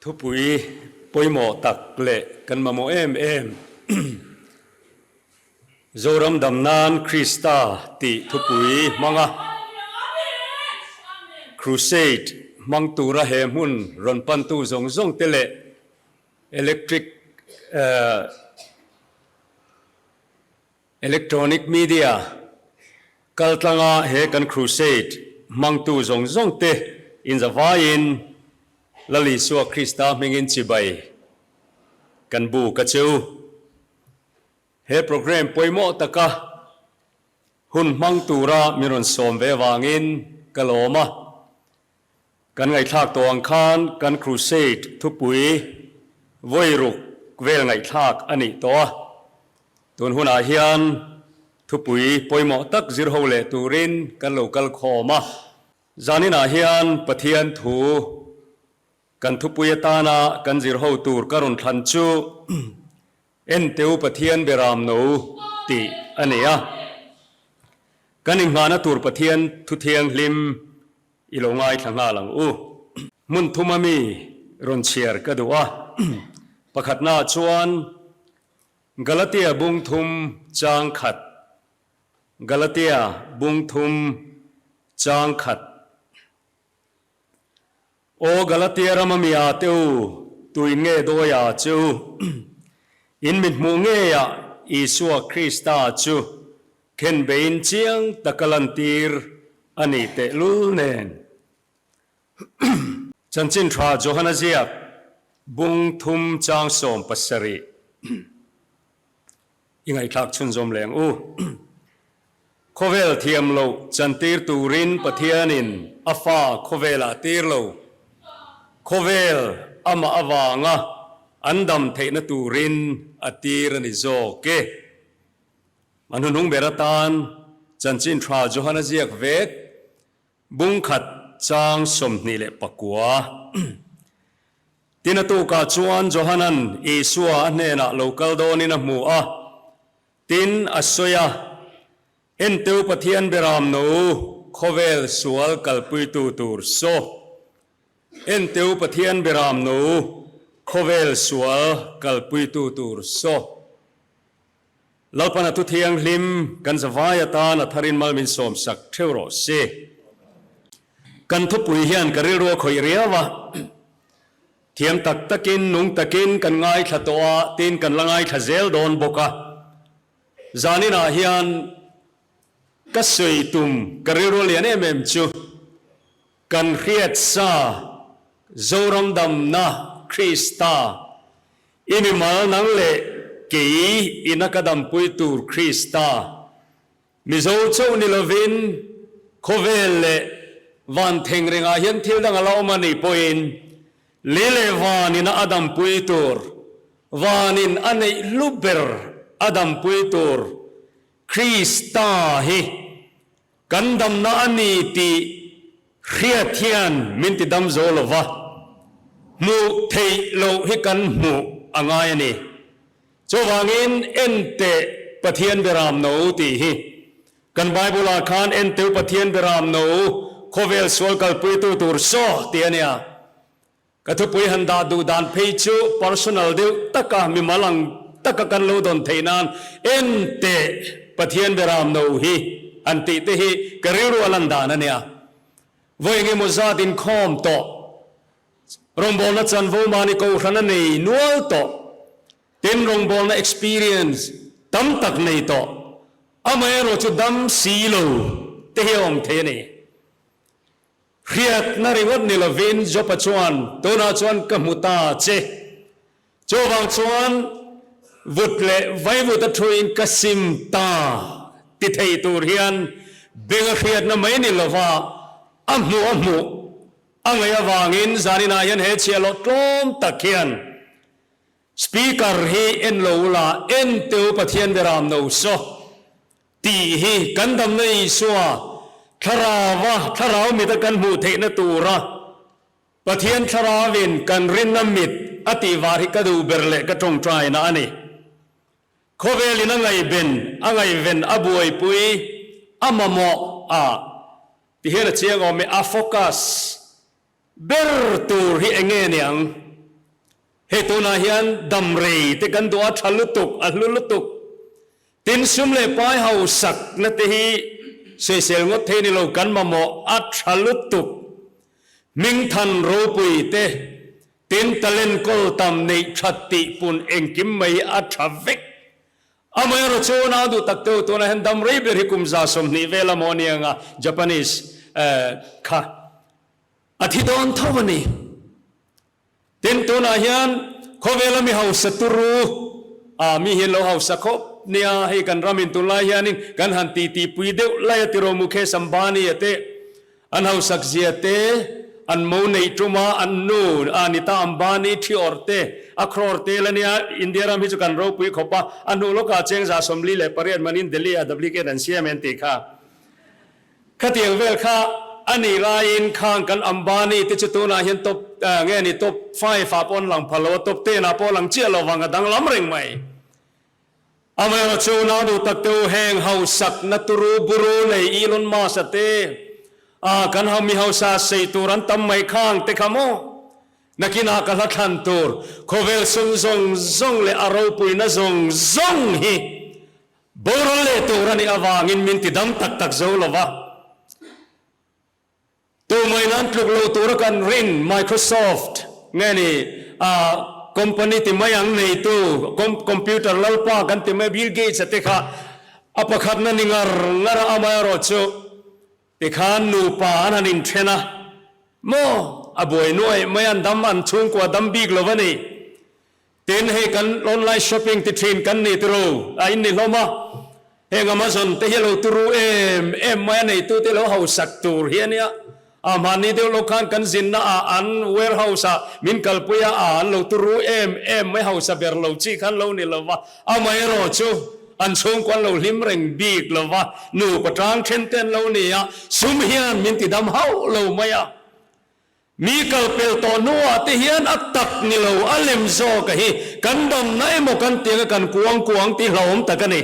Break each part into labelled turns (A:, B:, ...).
A: Thupui pawimawh tak leh kan mamawh em em Zoram dam nan Krista tih thupui hmanga Crusade hmang tura he hmun rawn pantu zawng zawng te leh electric Electronic media kaltlanga he kan crusade hmangtu zawng zawng te inzavaiin Lal Isua Krista hmingin chibai kan bu ka cheu. He programme pawimawh taka hun hmang tura min rawn sawm ve avangin ka lawm a. Kan ngaihthlak tawh ang khan kan crusade thupui vawi ruk vel ngaihthlak a nih tawh a, tun hunah hian thupui pawimawh tak zir ho leh turin kan lo kal khawm a. Zaninah hian Pathian thu kan thupui atana kan zir ho tur ka rawn thlan chu Enteu Pathian beram no tih a ni a, kan inghahna tur Pathian thu thianghlim I lo ngaithla nghal ang u. Hmun thuma mi rawn chhiar ka duh a. Pakhatnaah chuan Galatia bung thum chang khat, Galatia bung thum chang khat. Aw Galatia rama mi a te u, tuin nge dawi a che u? In mithmuh ngeiah Isua Krista chu Khenbeiin chiang taka lantir a nih tehlul nen. Chanchin tha Johana ziak bung thum chang 70 i ngaihthlak chhunzawm leng u. Khawvel thiam loh chantir turin Pathianin a fa khawvelah tir lo. Khawvel amah avanga an dam theihna turin a tir a ni zawk e. A hnuhnung ber atan chanchin tha Johana ziak vek bung khat chang 29. Tin a tukah chuan Johanan Isua a hnenah lo kal dawnin a hmu a, tin a sawi a, Enteu Pathian beram no khawvel sual kalpuitu tur saw. Enteu Pathian beram no khawvel sual kalpuitu tur saw. Lalpan a thu thianghlim kan zavai atan a tharin mal min sawmsak theuh rawh se. Kan thupui hian ka rilru a khawih riau a, thiam tak takin nung takin kan ngaithla tawh a, tin kan la ngaithla zel dawn bawk a. Zaninah hian ka sawi tum ka rilru a lian em em chu kan hriat sa Zoram damna Krista I mimal nang leh kei ina ka dampui tur Krista, Mizo chauh ni lovin khawvel leh van theng rengah hian thil dang a la awm a nih pawhin lei leh van ina a dampui tur, vanin a neih hlu ber a dampui tur Krista hi Kan damna a ni tih hriat hian min ti dam zo lo va, hmuh theih loh hi kan hmuh a ngai a ni. Chuvangin enteh Pathian beram no tih hi kan Bible-ah khan enteu Pathian beram no khawvel sual kalpuitu tur saw tih a nia. Ka thupui han dah duh dan phei chu personal deuh taka mimal ang taka kan lo dawn theih nan en teh Pathian beram no hi han tih te hi ka rilru a lan dan a nia. Vawi engemaw zat inkhawm tawh, rawngbawlna chanvo mahni kohhran a nei nual tawh, tin rawngbawlna experience tam tak nei tawh, amaherawhchu dam si lo te hi a awm thei a ni. Hriatna ringawt ni lovin Jopa chuan, Tunah chuan ka hmu ta che. Chuvang chuan vut leh vaivut a thuin ka sim ta ti thei tur hian benga hriatna mai ni lova a hmuh a hmuh a ngaih avangin zaninah hian he chhiahhlawh tlawm tak hian Speaker hi en lo ula en teu Pathian beram no saw. Tih hi kan damna Isua Thlarauva Thlarau mita kan hmuh theihna tura Pathian Thlarauin kan rinna mit a tih var hi ka duh ber leh ka tawngtaina a ni. Khawvelin a ngaihben, a ngaihven, a buaipui, a mamawh a ti hian a chiang awm e, a focus ber tur hi eng nge ni ang? Hei tunah hian dam rei te kan duh a tha lutuk, a hlu lutuk. Tin sum leh pai hausakna te hi sawisel ngawt thei ni lo, kan mamawh a tha lutuk. Hmingthan ropui te, tin talent kawl tam neih that tih pun engkim mai a tha vek. Amaherawh chu nau duh tak teuh tunah hian dam rei ber hi kum 120 vel a maw aniang a, Japanese kha a thi dawn tho a ni. Tin, tunah hian khawvela mi hausa turu, ah mi hi an lo hausa khawp nia, hei kan ramin tunlai hianin kan han titi pui deuh lai a tiraw Mukesh Ambani a te, an hausak zia te, an mo neih tuma an nu ah Nita Ambani thi awrh te, a crore tel a nia, India ram hi chu kan ropui khawp a, a hnu lawkah cheng 48 manin Delhi ah duplicate an siam em tih kha. Khatiang vel kha a nih laiin khang kan Ambani te chu tunah hian top nge ni top five ah pawh an lang phal lo a, top ten ah pawh a lang chiah lo vang a danglam reng mai. Amaherawh chu nau duh tak te u heng hausakna turu buru nei Elon Musk a te a kan ho mi hausa sei tur an tam mai khang te kha maw nakinah ka hla thlan tur khawvel sum zawng zawng leh a ropuina zawng zawng hi Boral leh tur a nih avangin min ti dam tak tak zo lo va. Tumaiin an tluk lo tura kan rin Microsoft nge ni a company ti mai ang neitu computer lalpa kan ti mai Bill Gates a te kha a pakhatna ni ngar ngar a amaherawh chu tikhan nupa an han inthen a maw a buai nuaih mai an dam an chhungkua dam bik lo a ni. Tin, hei kan online shopping ti thin kan ni turu a in ni hlawm a, heng Amazon te hi a lo turu em em mai a neitu te lo hausak tur hi a nia. A hmanni deuh lawk khan kan zinna ah an warehouse ah min kalpui a, a an lo turu em em mai hausa ber lo chi khan lo ni lo va, amaherawh chu an chhungkua an lo hlim reng bik lo va, nupa tang then te an lo ni a, sum hian min ti dam hauh lo mai a. Mi kal pel tawh hnuah te hian a tak ni lo, a lem zawk a hi kan damna emaw kan tiang a kan kuang kuang tih hlauhawm tak a ni.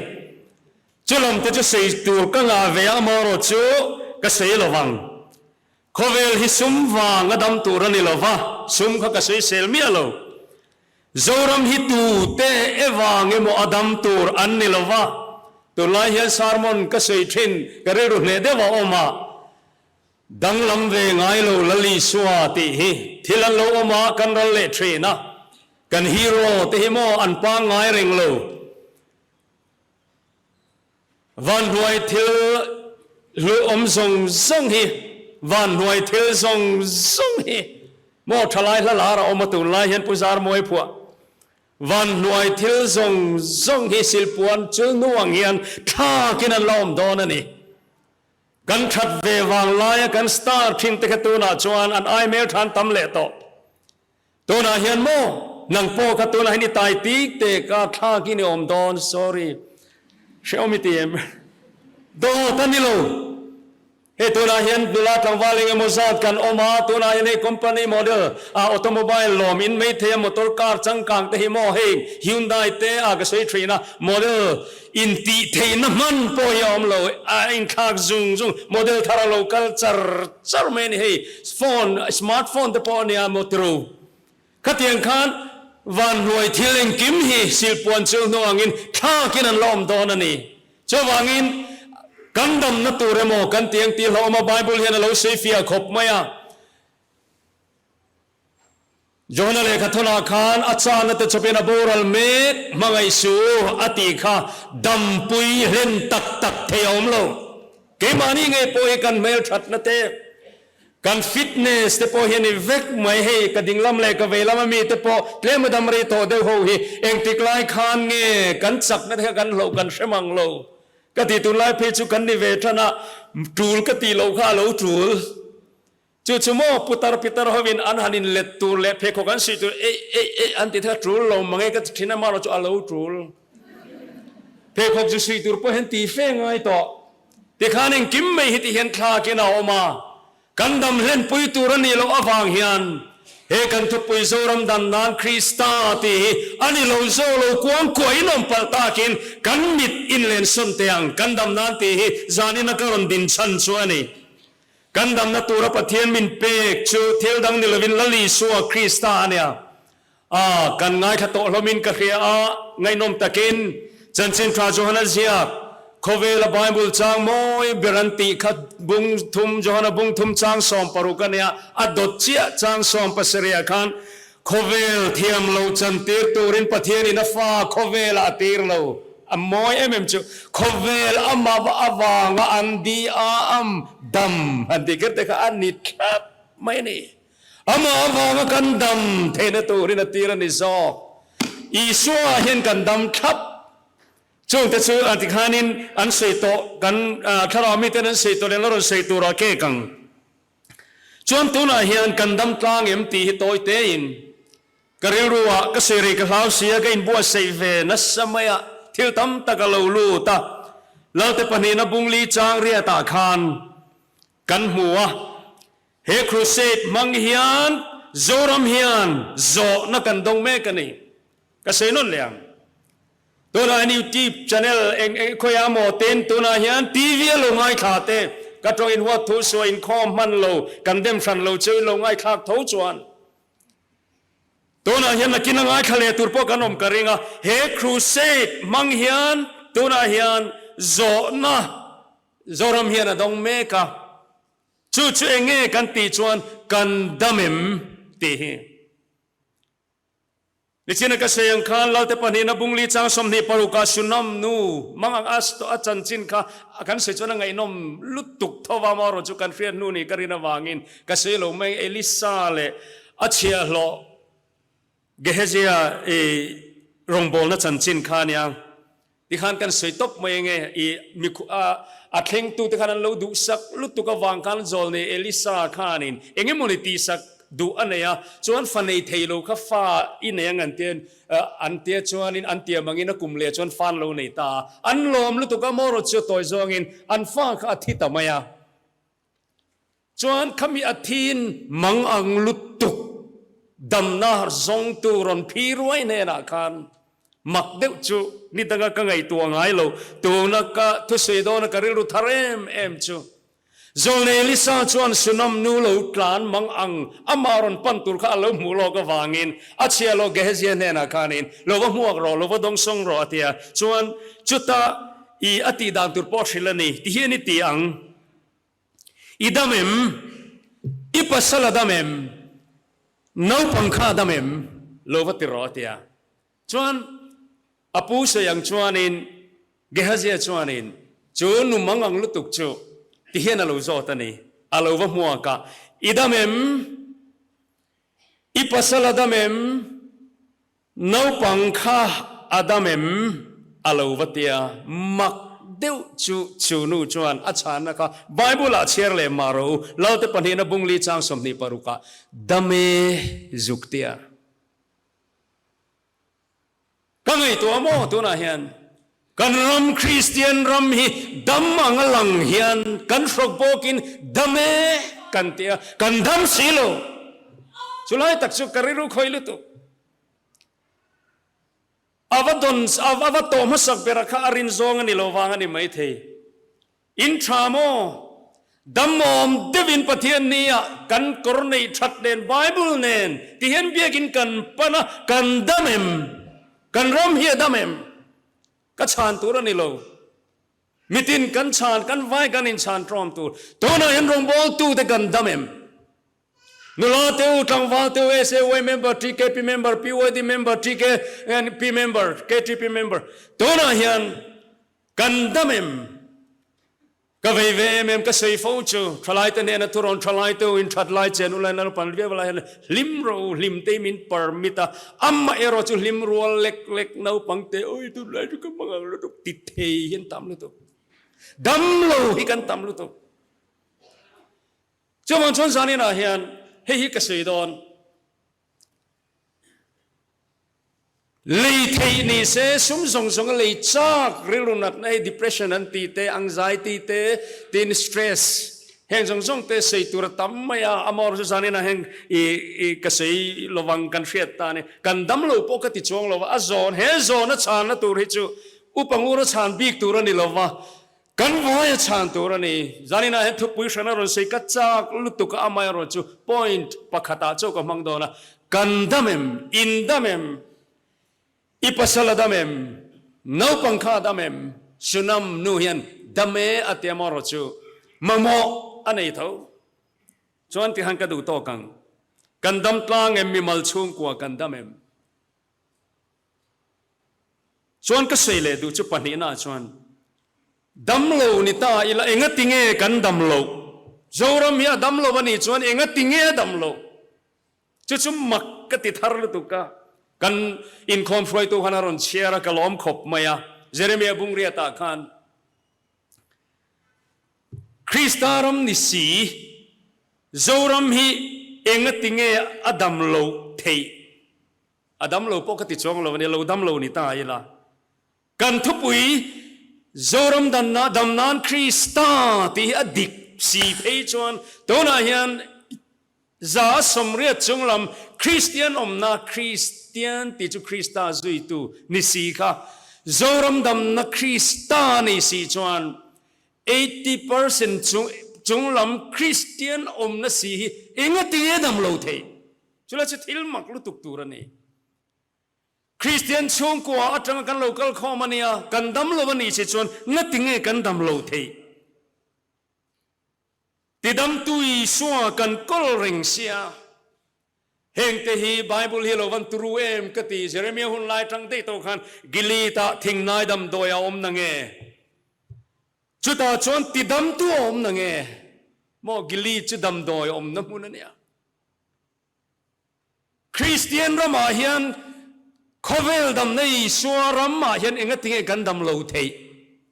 A: Chu lam te chu sei tur ka ngah ve a amaherawh chu ka sei lo vang. Khawvel hi sum vang a dam tur a ni lo va, sum kha ka sawisel miah lo. Zoram hi tu te e vang emaw a dam tur an ni lo va, tunlai hian sermon ka sawi thin ka rilru hneh deuh a awm a, Danglam ve ngai lo Lal Isua tih hi thil an lo awm a, kan ral leh thin a, kan hero te hi maw an pangngai reng lo. Vanhnuai thil hlu awm zawng zawng hi, vanhnuai thil zawng zawng hi maw thalai hla lar a awm a tunlai hian Pu Zarmawi phuah Vanhnuai thil zawng zawng hi silpuan chul hnuang hian thlakin an la awm dawn a ni. Kan that ve vang laia kan star thin te kha tunah chuan an ai hmel than tam leh tawh. Tunah hian maw nang pawh kha tunah hian i tai tik tek a thlak in i awm dawn sorry hrehawm i ti em? Dawt a ni lo. Hei tunah hian nula tlangval eng emaw zat kan awm a, tunah hian hei company model a automobile lawm in maithei a motor car changkang te hi maw hei Hyundai te a ka sawi thin a model Intih theihna hman pawh hi a awm lo, a inthlak zung zung, model thar a lo kal char char mai a ni hei, phone, smart phone te pawh a nia maw tiro. Khatiang khan vanhnuai thil engkim hi silhpuan chul hnu angin thlakin an la awm dawn a ni. Chuvangin kan damna tur emaw kan ti ang tih hlauhawm a, Bible hian a lo sawifiah khawp mai a. Johana lehkha thawnah khan a chahna te chawpin a boral mek hmangaih suh u a tih kha dampui hlen tak tak thei a awm lo. Keimahni ngei pawh hi kan hmelthatna te, kan fitness te pawh hi a ni vek mai. Hei ka dinglam leh ka veilam ami te pawh tlem a dam rei tawh deuh ho hi engtik lai khan nge kan chakna te kha kan hloh kan hre mang lo. Ka tih tunlai phei chu kan ni ve tan a, tul ka tih loh kha a lo tul. Chu chu maw putar pitar hovin an han in let tur leh pheikhawk an suih tur eih eih eih an ti thei a, tul lo mange ka ti thin a, mahlo chu a lo tul. Pheikhawk chu suih tur pawh hian ti fe ngai tawh. Tikhan engkim mai hi ti hian thlakin a awm a, kan dam hlenpui tur a nih loh avang hian he kan thupui Zoram dan nan Krista tih hi a ni lo zo lo kuang kuahin awm palh takin kan mit inlensawn teh ang kan dam nan tih hi zanin a ka rawn din chhan chu a ni. Kan damna tura Pathian min pek chu thil dang ni lovin Lal Isua Krista a nia. A, kan ngaithla tawh hlawmin ka hria a, ngaihnawm takin Chanchin Tha Johana ziak, Khawvela Bible chang mawi ber an tih kha bung thum, Johana bung thum chang 16 a nia, a dawt chiah chang 17 ah khan Khawvel thiam lo chantir turin Pathianin a fa khawvelah a tir lo. A mawi em em chu khawvel amah avanga an di a am dam han tih kher te kha a ni thlap mai a ni. Amah avanga kan dam theihna turin a tir a ni zawk. Isua hian kan dam thlap. Chungte chu a tikhanin an sawi tawh, kan thlarau miten an sawi tawh leh an la rawn sawi turah kek ang. Chuan tunah hian kan dam tlang em tih hi tawi tein ka rilru ah ka sawi rei ka hlau sia ka inbuatsaih ve nasa mai a, thil tam tak a lo lut a, Lalte pahnihna bungli chang riat ah khan kan hmu a, he crusade hmang hian Zoram hian zawhna kan dawng mek a ni. Ka sawi nawn leh ang. Tunah hian YouTube channel eng eng khawiah maw ten tunah hian TV a lo ngaithla te, ka tawng in huat thu suah inkhawm hman lo, kan dem hran lo cheu in lo ngaithlak tho chuan tunah hian nakin a ngaithla leh tur pawh kan awm ka ring a, he crusade hmang hian tunah hian zawhna Zoram hian a dawng mek a, chu chu eng nge kan tih chuan kan dam em tih hi. Nichina ka sawi ang khan Lalte pahnihna bungli chang 26 ah Sunam nu mang ang as tawh a chanchin kha kan sawi chuan a ngaihnawm lutuk tho va maw erawh chu kan hriat hnu nih ka rin avangin ka sawi lo mai Elisa leh a chhiahhlawh Gehezia i rawngbawlna chanchin kha ania tikhan kan sawi tawp mai ange i mikhu a a thlengtu te khan an lo duhsak lutuk avang khan zawlnei Elisa khanin engemawni tihsak duh a nei a, chuan fa nei thei lo kha fa i nei ang an tia an tia chuanin an tiam angin a kum leh chuan fa an lo nei ta a, an lawm lutuk a maw rawt chu tawi zawngin an fa kha a thi ta mai a. Chuan khami a thin mang ang lutuk damna zawngtu rawn phi ruai hnenah khan mak deuh chu ni danga ka ngaihtuah ngai lo, tuna ka thusawi dawna ka rilru thar em em chu. Zawlnei Elisa chuan Sunam nu lo tlan mang ang amah rawn pan tur kha a lo hmuh lawk avangin a chhia lawk Gehezia hnenah khanin lo va hmuak rawh, lo va dawngsawng rawh a ti a. Chuan chuta i a tih dan tur pawh hrilh a ni, tihian i ti ang. I dam em? I pasal a dam em? Naupang kha a dam em? Lo va ti rawh a ti a. Chuan a pu sawi ang chuanin Gehazia chuanin chu nu mang ang lutuk chu ti hian a lo zawt a ni. A lo va hmuak a, I dam em? I pasal a dam em? Naupang kha a dam em? A lo va ti a, mak deuh chu chu nu chuan a chhanna kha Bible ah chhiar leh mah rawh u, Lalte pahnihna bungli chang 26 ah, Dam e zuk ti a. Ka ngaihtuah maw tunah hian kan ram Kristian ram hi dam anga lang hian kan hrawk bawkin dam e kan ti a, kan dam si lo. Chulai tak chu ka rilru khawi lutuk. A va dawn, a va tawh hmasak bera kha a rin zawng a ni lo vang a ni maithei. In tha maw? Damawm deuhin Pathian nia kan kawr neih that nen Bible nen ti hian biakin kan pan a, kan dam em? Kan ram hi a dam em? Ka chhan tur a ni lo. Mitin kan chhan, kan vai kan inchhan tlawm tur. Tunah hian rawngbawltute kan dam em? Nula te u, tlangval te u, SAY member, TKP member, PYD member, TKP member, KTP member, tunah hian kan dam em? Ka vei ve em em, ka sawi fo chu, thalai te hnena thurawn thalai te u in that lai chen ulai naupang viau lai hian hlim rawh u, hlim te min permit a, amah erawh chu hlim rual lek lek naupang te oi tunlai chu ka hmang ang lutuk ti thei hian tam lutuk, dam lo hi kan tam lutuk. Chuvang chuan zaninah hian hei hi ka sawi dawn. Lei theih ni se, sum zawng zawng a lei chak rilru natna hei depression an tih te, anxiety te, tin stress heng zawng zawng te sawi tur a tam mai a, amaherawhchu chu zaninah hian i i ka sawi lovang kan hriat ta a ni. Kan dam lo pawh ka ti chuang lo va, a zawn he zawna chhanna tur hi chu upa ngura chhan bik tur a ni lo va. Kan vai a chhan tur a ni. Zaninah hian thupui hran a rawn sawi ka chak lutuk a, amaherawhchu point pakhatah chauh ka hmang dawn a, kan dam em? In dam em? I pasal a dam em? Naupang kha a dam em? Sunam nu hian dam e a ti amaherawhchu mamawh a nei tho. Chuan tikhan ka duh tawk ang. Kan dam tlang em? Mimal chhungkua kan dam em? Chuan ka sawi leh duh chu pahnihna ah chuan damlo ni ta ila engati nge kan dam loh? Zoram hi a dam lo a nih chuan engati nge a dam loh? Chu chu mak ka ti thar lutuk a, kan inkhawm hruaitu khan a rawn chhiar a, ka lawm khawp mai a, Jeremiah Bungriat ah khan Krista ram ni si Zoram hi engati nge a dam loh theih? A dam lo pawh ka ti chuang lo a nia, lo dam lo ni ta ila. Kan thupui Zoram danna dam nan Krista tih hi a dik si phei chuan tunah hian 180 chunglam Kristian awmna Kristian tih chu Krista zuitu ni si kha Zoram damna Krista ni si chuan 80% chunglam Kristian awmna si hi engatinge dam lo theih? Chulai chu thil mak lutuk tur a ni. Kristian chhungkua atanga kan lo kal khawm a nia, kan dam lo a nih si chuan ngati nge kan dam lo theih? Tidamtu Isua kan kawl reng sia. Hengte hi Bible hi lo van turu em ka ti. Jeremia hun lai tang daih tawh khan Gilead-ah thingnai damdawi a awm na nge? Chutah chuan tidamtu a awm na nge? Maw Gilead chu damdawi awmna hmun a nia. Kristian ramah hian khawvel damna Isua ramah hian enga tinge kan dam lo theih?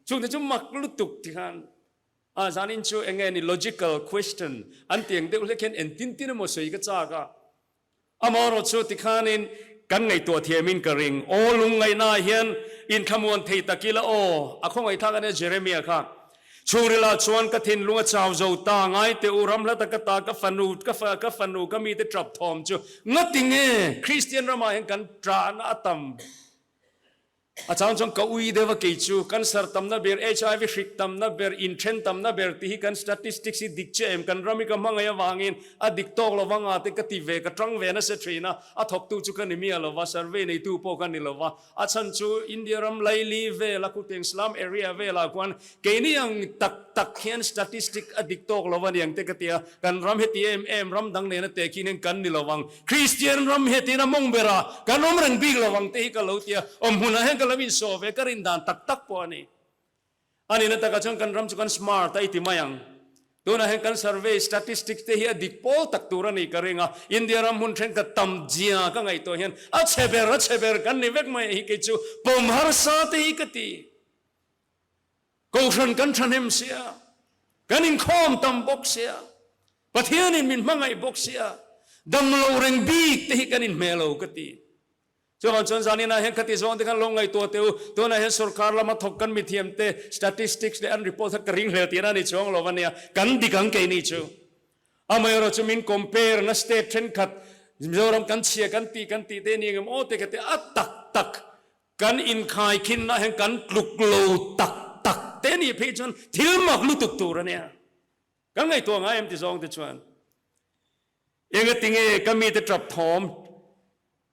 A: Chungte chu mak lutuk ti khan a zanin chu enge ni logical question an ti ang deuh hlek hian entin tin emaw sawi ka chak a. Amaherawh chu tikhanin kan ngaihtuah thiamin ka ring. Aw lungngaihnaah hian inthlamuan thei tak ila aw, a khawngaihthlak ania Jeremia kha. Chhungrilah chuan ka thinlung a chau zo ta, ngai teh u, ram hla taka ta ka fanu, ka fa, ka fanu, ka mite tap thawm chu ngati nge Kristian ramah hian kan tahna a tam? A chang chuan ka ui deuh a kei chu, cancer tamna ber, HIV hrik tamna ber, inthen tamna ber tih hi kan statistics hi dik chiah em? Kan ram hi ka hmangaih avangin a dik tawk lo vanga te ka ti ve, ka tang ve nasa thin a, a thawktu chu ka ni miah lo va, survey neitu pawh ka ni lo va, A chhan chu India ram laili vela khutiang slum area velah khuan keini ang tak tak hian statistic a dik tawk lo a niang te ka ti a, kan ram heti em em ram dang nena tehkhin hian kan ni lo ang, Kristian ram hetin a mawng ber a, kan awm reng bik lo ang te hi ka lo ti a, awm hmunah hian ka lo insawh ve ka rin dan tak tak pawh a ni. A nihna takah chuan kan ram chu kan smart a i ti mai ang. Tunah hian kan survey statistics te hi a dik pawl tak tur a nih ka ring a. India ram hmun thenkhat tam zia ka ngaihtuah hian a chhe ber a chhe ber kan ni vek mai hi kei chu pawm harsa te hi ka ti. Kohhran kan thahnem sia, kan inkhawm tam bawk sia, Pathianin min hmangaih bawk sia, damlo reng bik te hi kan inhmeh lo ka ti. Chuvang chuan zaninah hian khati zawng te khan lo ngaihtuah teh u, tunah hian sorkar lama thawk kan mithiam te statistics leh an report kha ka ring hlel tihna a ni chuang lo a nia, kan dik ang keini chu. Amaherawh chu min compare na state thenkhat Mizoram kan chhia kan tih kan tih te a ni engemaw aw te kha te a tak tak kan inkhaikhinh hian kan tluk lo tak tak te a nih phei chuan thil mak lutuk tur a nia. Kan ngaihtuah ngai em ti zawng te chuan engatinge ka mite tap thawm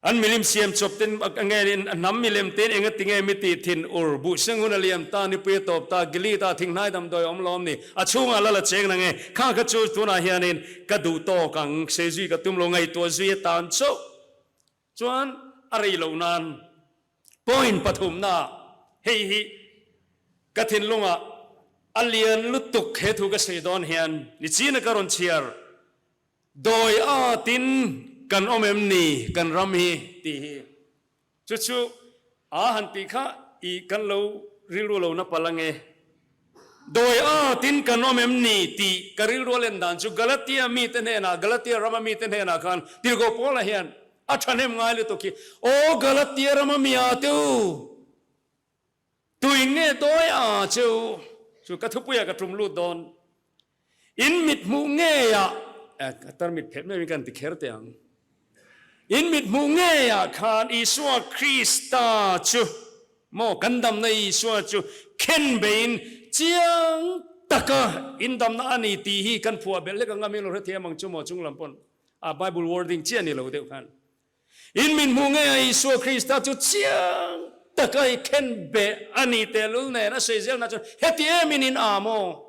A: An milim siam chawp ten nge in a hnam milem ten enga tinge mi tih thin ur buh seng hun a liam ta nipui a tawp ta Gilead ah thinghnai damdawi a awm lawm ni a chhungah lal a cheng nang e kha kha chu tunah hianin ka duh tawk ang sei zui ka tum lo ngaihtuah zui a tan chauh chuan a rei loh nan point pathumna hei hi ka thinlungah a lian lutuk he thu ka sawi dawn hian nichina ka rawn chhiar Dawi atin kan awm em ni kan ram hi tih hi chu chu a han tih kha i kan lo rilru lo na palh ange. Dawi atin kan awm em ni tih ka rilru a len dan chu Galatia mite hnenah Galatia rama mite hnenah khan Tirhkoh Paula hian a thahnem ngai lutuk hi Aw Galatia rama mi a te u! Tuin nge dawi a che u? Chu ka thupuiah ka tum lut dawn. In mit hmuh ngeiah, eh, ka tarmit phet mai kan ti kher teh ang. In mit hmuh ngeiah khan Isua Krista chu, maw, kan damna Isua chu khen beiin. Chiang taka in damna a ni tih hi kan phuah belh hlek ang a, min lo hrethiam ang chu maw chunglam pawn a Bible wording chiah ni lo deuh khan. In min hmuh ngei a Isua Krista chu chiang taka i khen beh a ni tehlul nen a sawi zelna chuan heti em in in a maw?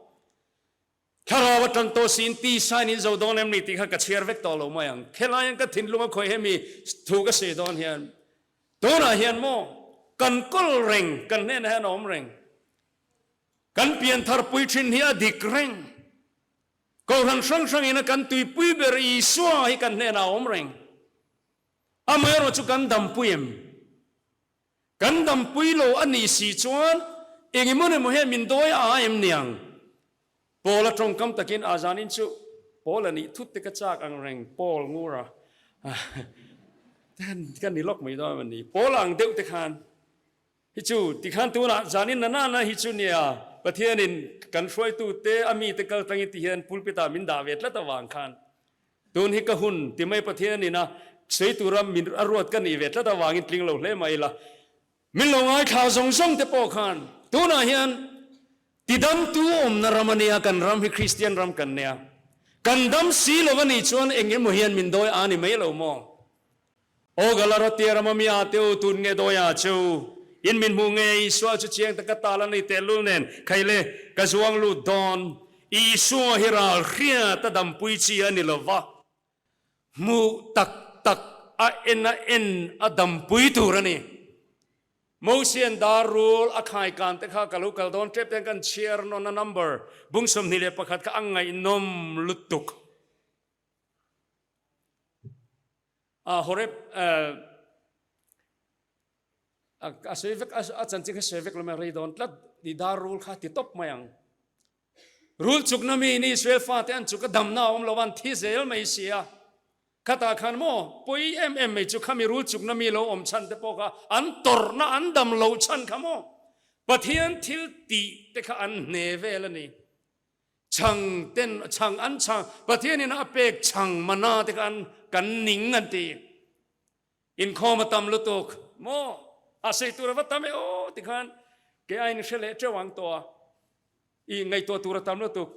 A: Thlarau a tan tawh siin tisa in in zo dawn em ni tih kha ka chhiar vek tawh lo mai ang. Khelai hian ka thinlung a khawih hemi thu ka sawi dawn hian tunah hian maw kan kawl reng, kan hnenah hian a awm reng. Kan pianthar pui thin hi a dik reng. Kohhran hrang hrangin a kan tuipui ber Isua hi kan hnenah a awm reng. Amaherawh chu kan dampui em? Kan dampui lo a nih si chuan eng emaw emaw hian min dawi a em niang? Paul a tawngkam takin a zanin chu Paul a nih thut te ka chak ang reng Paul ngur a ka ni lawk mai dawn a ni. Paul ang deuh te khan hi chu tikhan tunah zanin na nana hi chu nia Pathianin kan hruaitu te a mite kal tlangin ti hian pulpit ah min dah ve tlat avang khan Tun hi ka hun ti mai Pathianin a sawi tura min a ruat ka nih ve tlat avangin tling lo hle mai ila. Min lo ngaithla zawng zawng te pawh khan tunah hian tidamtu awmna ram a nia, kan ram hi Kristian ram kan nia. Kan dam si lo a nih chuan eng emaw hian min dawi a ni mai lo maw? Aw Galarotia rama mi a te u, tun nge dawi a che u? In min hmuh nge Isua chu chiang taka tal a ni tehlul nen, khaile ka zuang lut dawn. Isua hi ral hriat a dampui chi a ni lova, hmuh tak tak a en a en a dampui tur a ni. Mosian dar rul a khai kan te kha ka lo kal dawn tep ten kan chhiar nawn a number bung 21 kha a ngaihnawm lutuk. A Horeb a sawi vek a chanchin kha sawi vek lo mai rei dawn tlat i dar rul kha ti tawp mai ang. Rul chukna mi in Israel fate an chuk a damna a awm lo an thi zel mai si a. Khatah khan maw pawi em em mai chu khami rul chukna mi lo awm chhan te pawh kha an tawrhna an dam loh chhan kha maw Pathian thil tih te kha an hne vel a ni. Chhang ten chhang an chhang Pathianin a pek chhang mana te kha an kan ning an ti. Inkhawm a tam lutuk maw a sei tur a va tam e aw ti khan ke a in hre leh teuh ang tawh a i ngaihtuah tur a tam lutuk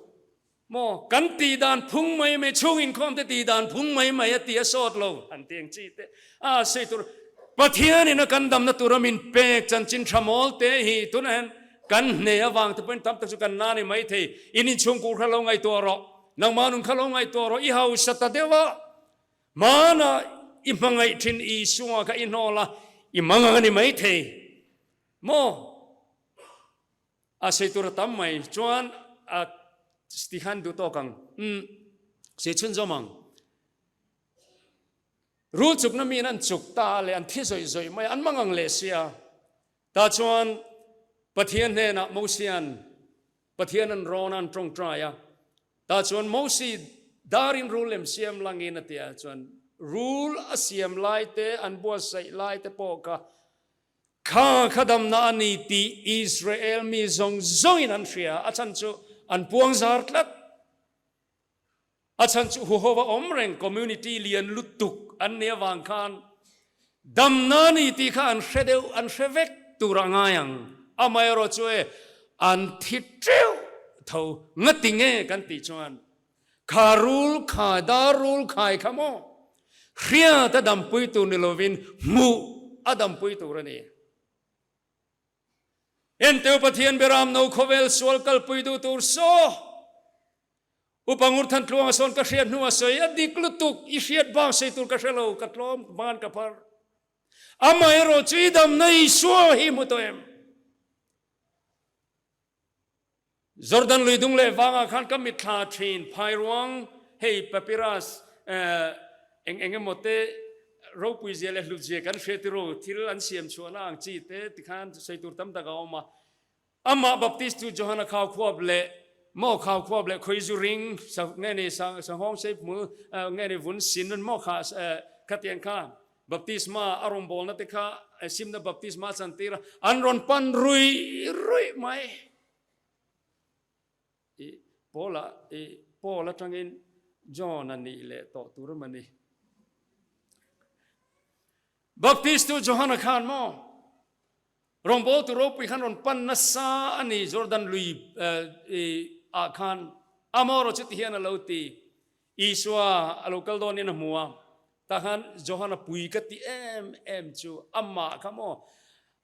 A: maw kan tih dan phung mai mai chhung inkhawm te tih dan phung mai mai a ti a sawt lo an ti ang chi te a sei tur Pathianin a kan damna tura min pek chanchin tha mawl te hi tunah hian Kan hne avang te pawhin tam tak chu kan na ni mai thei. In inchhungkur kha lo ngaihtuah rawh. Nangmah nun kha lo ngaihtuah rawh. I hausa ta deuh a, hmanah i hmangaih thin Isua kha i hnawl a, i mangang a ni mai thei. Maw? A sei tur a tam mai. Chuan a ti khan duh tawk ang. Umm, sei chhunzawm ang. Rul chukna miin an chuk ta a leh an thi zawih zawih mai a, an mangang leh sia. Tah chuan Pathian hnenah Mosia'n Pathian an rawn a, an tawngtai a. Tah chuan Mosi darin rul lem siam langin a ti a, chuan rul a siam lai te, an buatsaih lai te pawh kha kha kha damna a ni tih Israel mi zawng zawngin an hria, a chhan chu an puangzar tlat. A chhan chu huhova awm reng community lian lutuk an nih avang khan damna ni tih kha an hre deuh, an hre vek tur a ngai ang. Amaherawh chu e an thi teuh tho ngati nge kan tih chuan kha rul khai, dar rul khai kha maw hriat a dampui tur ni lovin hmuh a dampui tur a ni. Enteu Pathian beram no khawvel sual kalpui duh tur saw Upa Ngurthan tluanga sawn ka hriat hnu a sawi a dik lutuk i hriat bang sawi tur ka hre lo ka tlawm ban ka phar amaherawh chu i damna Isua hi hmu tawh em Jordan lui dung leh vangah khan ka mitthla thin phairuang hei papyrus eng eng emaw te ropui zia leh hlut zia kan hria tiro thil an siam chhuahna ang chi te tikhan sawi tur tam tak a awm a Amah Baptist tu Johana khau khuap leh maw khau khuap leh khawi zu ring nge ni sanghawng sei hmul nge ni vun sin nun maw kha khatiang kha baptisma a rawngbawlna te kha simna baptisma a chantir a an rawn pan rui rui mai. I Paula i Paul atangin John a nih leh tawh tur a ni. Baptist tu Johana khan maw? Rawngbawltu ropui khan rawn pan nasa a ni Jordan lui ah khan. Amaherawh chu ti hian a lo ti, Isua a lo kal dawnin a hmu a, tah khan Johana pui ka ti em em chu amah kha maw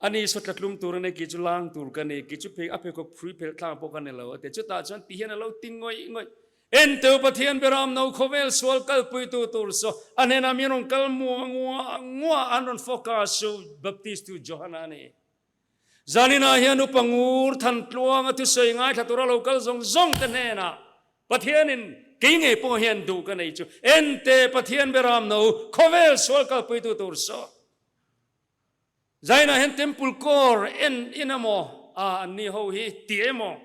A: a ni saw tlatlum tur a ni, kei chu lang tur ka ni, kei chu phei a pheikhawk phrui phelh thlak pawh ka ni lo a ti. Chutah chuan ti hian a lo ti ngawih ngawih. Enteu Pathian Beram no khawvel sual kalpuitu tur saw a hnenah mi rawn kal mua ngua ngua an rawn focus chu Baptist-tu Johana a ni. Zaninah hian upa ngur Thantluanga thusawi ngaithla tura lo kal zawng zawng te hnenah Pathianin kei ngei pawh hian duh ka nei chu Ente Pathian Beram no khawvel sual kalpuitu tur saw Zaninah hian Temple Core en in emaw a an ni ho hi ti emaw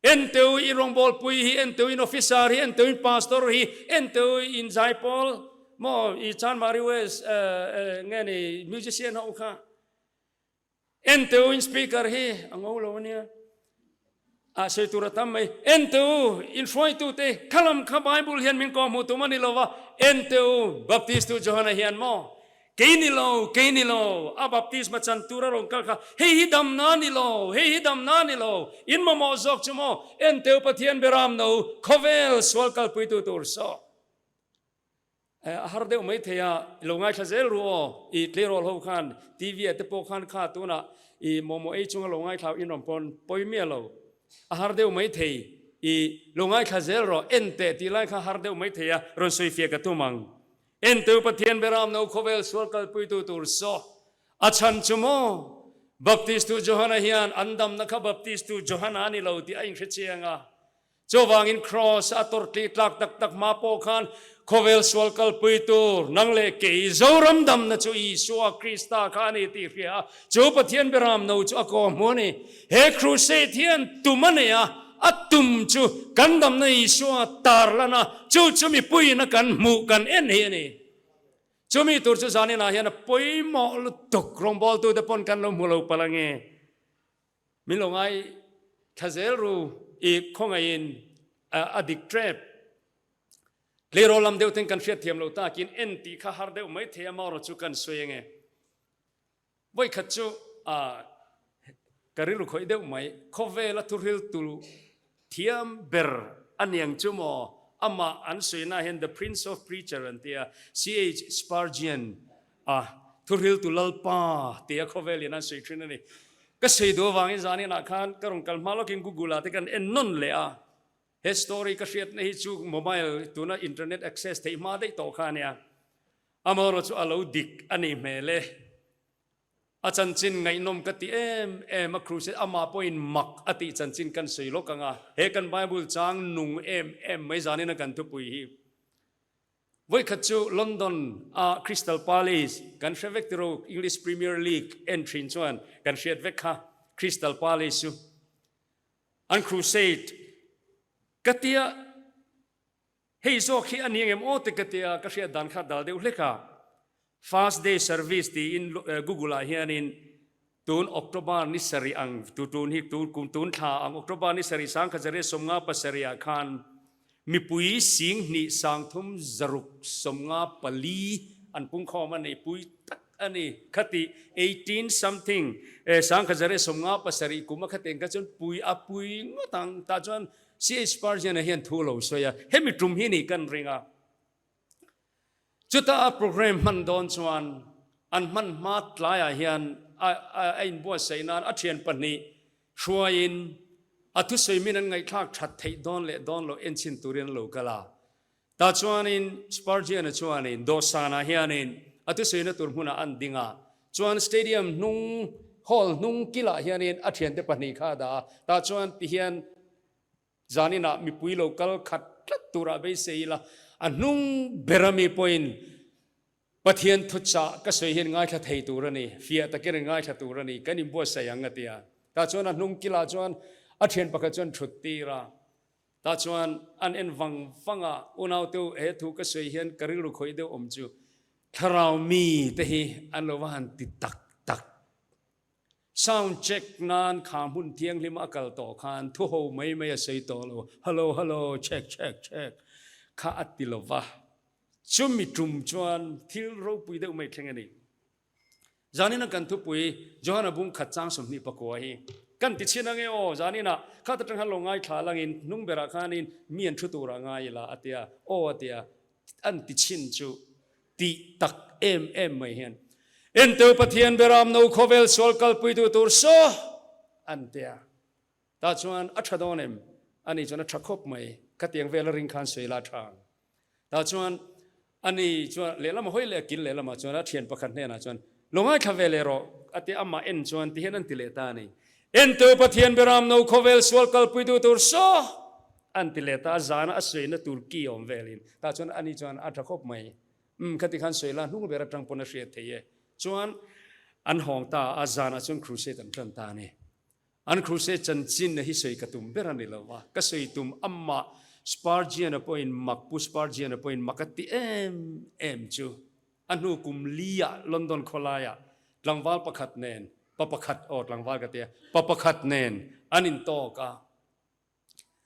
A: Enteu i rawngbawlpui hi, enteu in officer hi, enteu in pastor hi, enteu in zaipawl maw i Chanmari West nge ni musician ho kha, enteu in speaker hi a ngo lo ania, a sawi tur a tam mai, enteu in hruaitu te khalam kha Bible hian min kawhhmuh tum a ni lo va, enteu Baptist tu Johana hian maw Kei ni lo, kei ni lo, a baptisma chan tur a rawn kal kha, hei hi damna ni lo, hei hi damna ni lo, in mamawh zawk chu maw, Enteu Pathian Beram no, khawvel sual kalpuitu tur saw. A har deuh mai thei a, i lo ngaithla zel ru aw, i tleirawl ho khan TV ah te pawh khan kha tunah i momo ei chunga lo ngaithla in rawn pawn pawi miah lo, a har deuh mai thei, i lo ngaithla zel rawh, en teh tih lai kha har deuh mai thei a, rawn sawifiah ka tum ang. Entu Pathian Beram no khawvel sual kalpuitu tur saw a chhan chu maw? Baptistu Johana hian an damna kha Baptistu Johana a ni lo tih a inhre chiang a. Chuvangin Kraws a tawrh tih tlak tak tak hma pawh khan khawvel sual kalpui tur nang leh kei Zoram damna chu Isua Krista kha a ni tih hria a, chu Pathian Beram no chu a kaw hmu a ni. He crusade hian tum a nei a, a tum chu kan damna Isua tar lan a, chu chu mipuiin a kan hmuh kan en hi a ni. Chumi tur chu zaninah hian a pawimawh lutuk rawngbawltute pawn kan lo hmu lo palh ange. Min lo ngai thla zel ru i khawngaihin a dik tep. Tleirawl lam deuh ten kan hriatthiam lo takin en tih kha har deuh mai thei a, marawh chu kan sawi ange. Vawikhat chu ka rilru khawih deuh mai, khawvela thuhriltu thiam ber a niang chu maw? Amah an sawi hian The Prince of Preacher an tia, CH Spurgeon a thuhriltu Lalpa tia khawvelin an sawi thin a ni. Ka sawi duh avangin zaninah khan ka rawn kal hma lawkin Google ah te kan en nawn leh a, he story ka hriatna hi chu mobile tuna internet access theih hma daih tawh kha a nia. Amaherawh chu a lo dik a nih hmel e. A chanchin ngaihnawm ka ti em em a, Crusade amah pawhin mak a tih chanchin kan sawi lawk ang a, he kan Bible chang nung em em mai zanin a kan thupui hi. Vawikhat chu London a Crystal Palace kan hre vek tiro English Premier League en thin chuan kan hriat vek kha Crystal Palace chu an Crusade ka tia. Hei zawk hi a ni engem aw te ka tia ka hriat dan kha dal deuh hlek a. First day service tiin Google ah hianin tun October ni sarih ang tu tun hi tun kum tun thla ang October ni sarih sangkhat 157 ah khan mipui 25 354 an pungkhawm a nei pui tak a ni khati 18 something 1957 kum a khateng kha chuan pui a pui ngawt ang tah chuan CH Spurgeon-a hian thu lo sawi a, hemi tum hi ni kan ring a. Chuta a program hman dawn chuan an hman hma tlaiah hian a inbuatsaih nan a thian pahnih hruaiin a thusawi min an ngaihthlak that theih dawn leh dawn loh enchhin turin an lo kal a. Tah chuanin Spurgeon-a chuanin dawhsanah hianin a thusawina tur hmunah an ding a, chuan stadium hnung hall hnung kilah hianin a thiante pahnih kha a dah a, tah chuan tihian zaninah mipui lo kal khat tlat turah beisei ila a hnung bera mi pawhin Pathian thuchah ka sawi hian ngaithla thei tur a ni, fiah takin an ngaithla tur a ni, kan inbuatsaih ang a ti a. Tah chuan a hnung kilah chuan a thian pakhat chuan thut tir a. Tah chuan an en vang vang a, Unau teu he thu ka sawi hian ka rilru khawih deuh awm chu thlarau mi te hi an lo va han ti tak tak. Sound check nan kha hmun thianghlim a kal tawh khan thu ho mai mai a sawi tawh lo, Hello hello check check check kha a ti lo va. Chumi tum chuan thil ropui deuh mai thleng a ni. Zanin a kan thupui Johana bung khat chang 24 hi kan ti chhin ange aw. Zanin ah khat atang khan lo ngaithla langin hnung berah khanin mi an thu turah ngai ila a tia aw a tia an ti chhin chu tih tak em em mai hian Enteu Pathian beram no khawvel sual kalpuitu tur saw an tia. Tah chuan a tha dawn em? Ani chuan a tha khawp mai. Khatiang vel a ring khan sawi la tha ang. Tah chuan ani chuan lehlam a hawi leh a kil lehlamah chuan a thian pakhat hnenah chuan, Lo ngaithla ve leh rawh, a ti amah en chuan ti hian an ti leh ta a ni. Entu Pathian Beram no khawvel sual kalpui duh tur saw! an ti leh ta a, zana a sawina tur ki awm velin. Tah chuan ani chuan a tha khawp mai. Umm, khati khan sawi la hnung ber atang pawn a hriat thei e. Chuan an hawng ta a, zanah chuan crusade an tan ta a ni. An crusade chanchinna hi sawi ka tum ber a ni lo va, ka sawi tum amah Spurgeon-a pawhin mak, Pu Spurgeon-a pawhin mak a ti em em chu. A hnu kum li-ah London khawlaiah tlangval pakhat nen, pa pakhat, aw tlangval ka tia, pa pakhat nen an intawk a.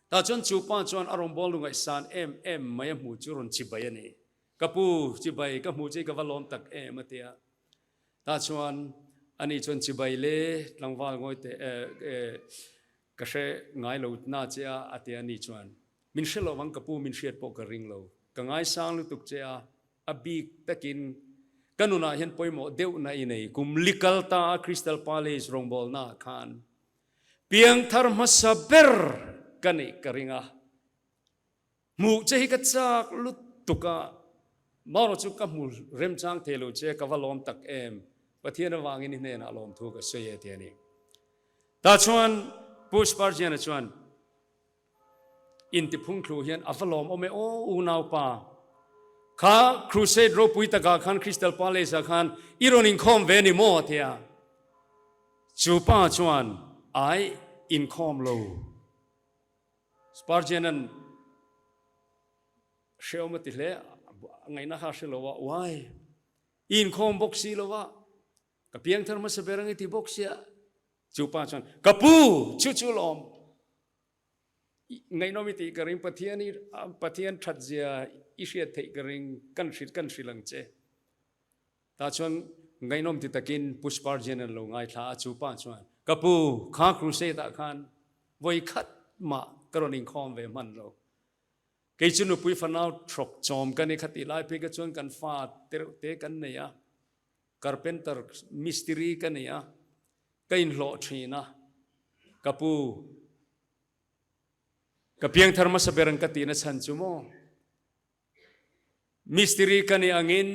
A: Tah chuan chu pa chuan a rawngbâwl nu ngaihsân em em mai a hmuh chu rawn chibai a ni. Ka pu, chibai ka hmuh che ka va lawm tak em a ti a. Tah chuan ani chuan chibai le tlangval ngawi teh eh ka hre ngai lo na che a a ti a ni chuan min hre lo vang ka pu min hriat pawh ka ring lo. Ka ngaisang lutuk che a, a bik takin ka nunah hian pawimawh deuhna i nei. Kum li kal ta a Crystal Palace rawngbawlnaah khan Piangthar hmasa ber ka nih ka ring a, hmuh che hi ka chak lutuk a, marawh chu ka hmu remchang thei lo che, ka va lawm tak em, Pathian avangin i hnenah lawmthu ka sawi e ti a ni. Tah chuan Pu Spurgeon-a chuan intiphungthlu hian a va lawm awm e aw unaupa, kha crusade ropui takah khan Crystal Palace-ah khan i rawn inkhawm ve ni maw? a ti a. Chu pa chuan ai inkhawm lo. Spurgeon-a'n hrehawm a ti hle, a ngaihna kha a hre lo a, Uai, i inkhawm bawk si lo a, ka piangthar hmasa ber ang i ti bawk sia. Chu pa chuan, Ka pu, chu chu lawm. Ngaihnawm i tih ka ring, Pathian i Pathian that zia i hriat theih ka ring, kan hrilh kan hrilh ang che. Tah chuan ngaihnawm ti takin Pu Spurgeon an lo ngaithla a, chu pa chuan, Ka pu, kha crusade ah khan vawi khat mah ka rawn inkhawm ve hman lo. Kei chu nupui fanau thlawk chawm ka ni kha tih lai phei kha chuan kan fa tereuh te kan nei a, carpenter mistiri ka ni a, ka inhlawh thin a, ka pu, ka piangthar hmasa ber ang ka tihna chhan chu maw? Mistiri ka nih angin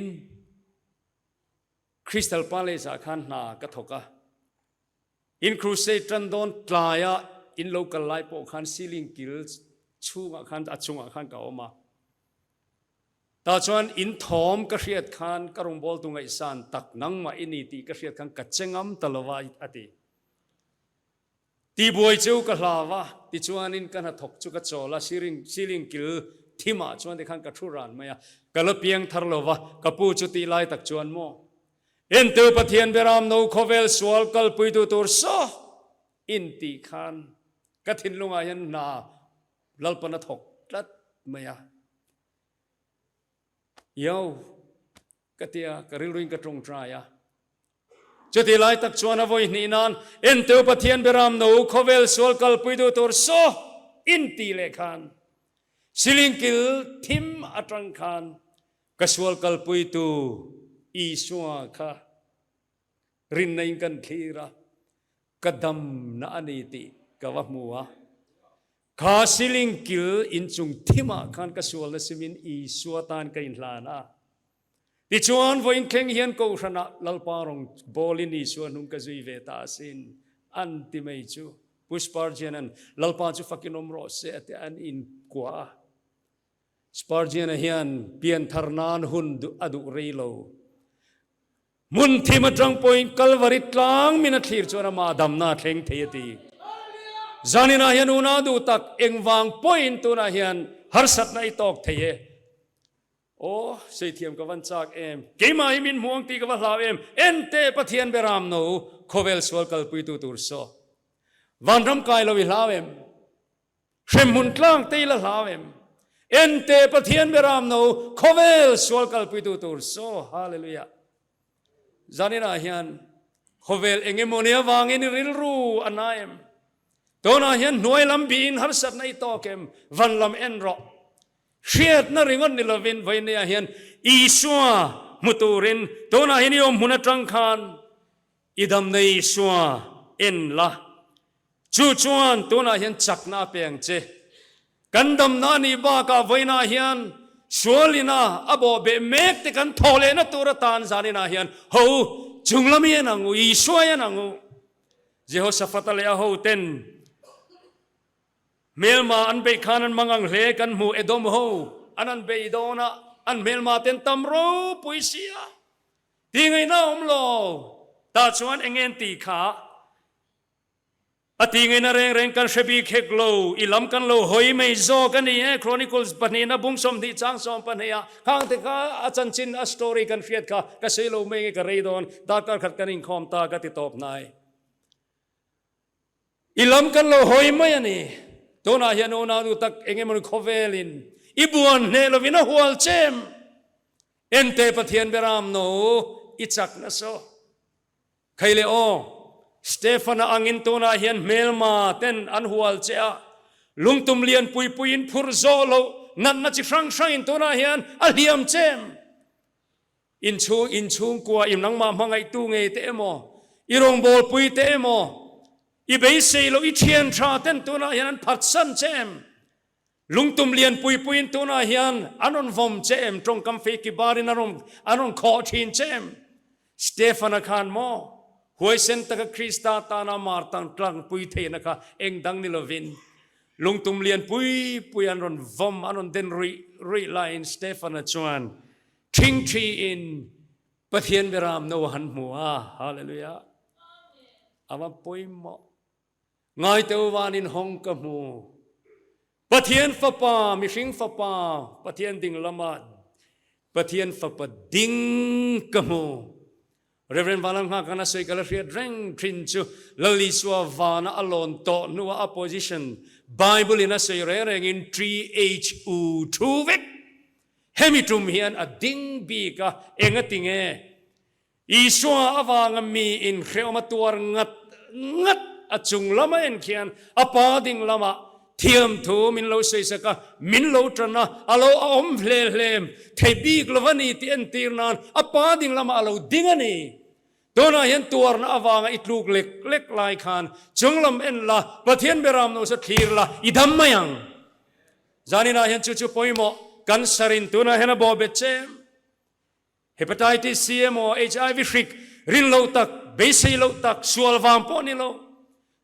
A: Crystal Palace ah khan hna ka thawk a. In crusade tan dawn tlaia in lo kal lai pawh khan ceiling kil chhungah khan a chungah khan ka awm a. Tah chuan in thawm ka hriat khan ka rawngbawltu ngaihsan tak nangmah i ni tih ka hriat khan ka che ngam ta lo va a ti. Tibuai chu ka hlau a, tichuanin ka hnathawk chu ka chawl a, ceiling kil thimah chuan tikhan ka thu ran mai a, ka la piang thar lo va, ka pu chu tih lai tak chuan maw, Entu Pathian Beram no khawvel sual kalpuitu tur saw in tih khan ka thinlungah hian hna Lalpan a thawk tlat mai a. Yo, ka tia, ka rilruin ka tawngtai a. Chuti lai tak chuan a vawi hnih nan Entu Pathian Beram no khawvel sual kalpui duh tur saw in ti leh khan siling kil thim atang khan ka sual kalpuitu Isua kha rinna in kan thlir a, ka damna a ni tih ka va hmu a. Kha siling kil inchung thimah khan ka sualna simin Isua tan ka inhlan a. Tichuan, vawiin thleng hian Kohhranah Lalpa rawng bawlin Isua hnung ka zui ve ta asin, an ti mai chu. Pu Spurgeon-a'n, Lalpa chu fakin awm rawh se a ti a, an inkuah a. Spurgeon-a hian pianthar nan hun a duh rei lo. Hmun thim atang pawhin Kalvari tlang min a thlir chuan amah damna a thleng thei a ti. Zaninah hian unau duh tak engvang pawhin tunah hian harsatna i tawk thei e. Aw, Seithiam ka van chak em? Keimah hi min hmu ang tih ka va hlau em? Ente Pathian beram no, khawvel sual kalpuitu tur saw. Vanram kai lo i hlau em? Hremhmun tlang te i la hlau em? Ente Pathian beram no, khawvel sual kalpuitu tur saw. Hallelujah. Zaninah hian khawvel eng emaw ni avangin i rilru a na em? Tunah hian hnuai lam bihin harsatna i tawk em? Van lam en rawh. Hriatna ringawt ni lovin vawinia hian Isua hmu turin tunah hian i awm hmun atang khan i damna Isua en la. Chu chuan tunah hian chakna a pe ang che. Kan damna a nih bakah vawiinah hian sualina a bawhbeh mek te kan thawh lehna tur atan zaninah hian ho chunglam i en ang u, Isua i en ang u. Jehoshaphat-a leh a hoten hmelma an beih khan an mang ang hle kan hmu Edom ho an an bei dawn a, an hmelma ten tam ropui sia tih ngaihna a awm lo. Tah chuan eng nge an tih kha? A ti ngaihna reng reng kan hre bik hek lo, i lam kan lo hawi mai zawk a ni e, Chronicles pahnihna bung 20 chang 12 ah khang te kha a chanchin a story kan hriat kha ka sawi lo mai nge ka rei dawn, darkar khat kan inkhawm ta ka ti tawp hnai. I lam kan lo hawi mai a ni, tunah hian unau nu tak eng emawni khawvelin i buan hneh lovin a hual chem, ente Pathian beram no i chak nasa. Khei le aw, Stefana angin tunah hian hmelma ten an hual che a, lungtum lian pui puiin phurh zawh loh natna chi hrang hrangin tunah hian a hliam chem. Inchhung inchhungkua i nangmah hmangaihtu ngei te emaw, i rawngbawlpui te emaw, i beisei loh i thian tha ten tunah hian an phatsan che em? Lungtum lian pui puiin tunah hian an rawn vawm che em? Tawngkam fei ki barin an rawn an rawn khawh thin che em? Stefana khan maw huaisen taka Krista tana mar tang tlang pui theihna kha eng dang ni lovin lungtum lian pui pui an rawn vawm an rawn den ruih ruih laiin Stefana chuan thingthiin Pathian beram no a han hmu a. Hallelujah! A va pawimawh. Ngaiteu vanin hawng ka hmu. Pathian Fapa, mihring Fapa, Pathian ding lama Pathian Fapa ding ka hmu. Rev. Valan Nghakana sawi ka la hriat reng thin chu Lal Isua vana a lawn tawh hnuah a position Bible in a sawi reng rengin THU thu vek. Hemi tum hian a ding bik a, engati nge? Isua avanga mi inhrehawm a tuar ngat ngat a chung lama en khian a pa ding lamah thiamthu min lo sawisak a, min lo tan a, a lo a awm hle hlem thei bik lo a ni tih entir nan a pa ding lamah a lo ding a ni. Tunah hian tuarna avanga i tluk lek lek lai khan chung lam en la, Pathian beram no sa thlir la, i dam mai ang. Zaninah hian chu chu pawimawh kan sarin tunah hian a bawhbet chem. Hepatitis C emaw HIV hrik rin loh tak, beisei loh tak, sual vang pawh ni lo.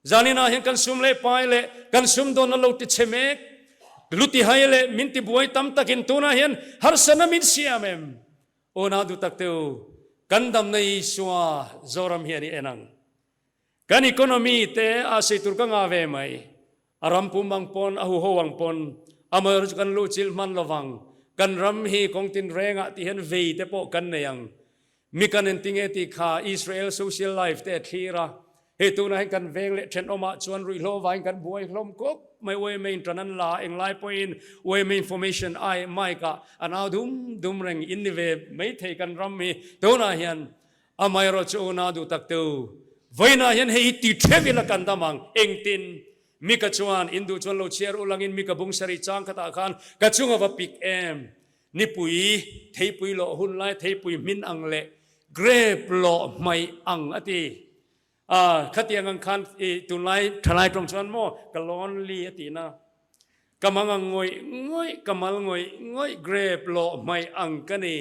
A: Zaninah hian kan sum leh pai leh kan sumdawnna lo ti chhe mek, lu ti hai leh min ti buai tam takin tunah hian harsatna min siam em? Aw nau duh tak te u, kan damna Isua Zoram hian i en ang. Kan economy te a sei tur ka ngah ve mai. A ram pum ang pawn, a huho ang pawn, amaherawhchu chu kan luhchilh hman lovang. Kan ram hi kawng tinrengah tih hian vei te pawh kan nei ang. Mi kan en tinge tih kha Israel social life te a thlir a. Hei tunah hian kan veng leh thenawmah chuan ruihhlo vangin kan buai hlawm kawp mai. Uaima in tan an la, englai pawhin uaima information ai mic ah an au dum dum reng in ni ve maithei kan ram hi tunah hian. Amaherawhchu unau duh tak te u, vawiinah hian hei hi ti theuh ila kan dam ang. Engtin? Mika chuan, In duh chuan lo chhiar ulangin Mika bung sarih chang khatah khan ka chung a va pik em? Nipui, theipui lawh hun lai theipui hmin ang leh grape lawh hmaih ang a ti. A, khatiang ang khan i tunlai thalai tawng chuan maw ka lonely a ti na. Ka mang ang ngawih ngawih, ka mal ngawih ngawih grape lawh hmaih ang ka ni.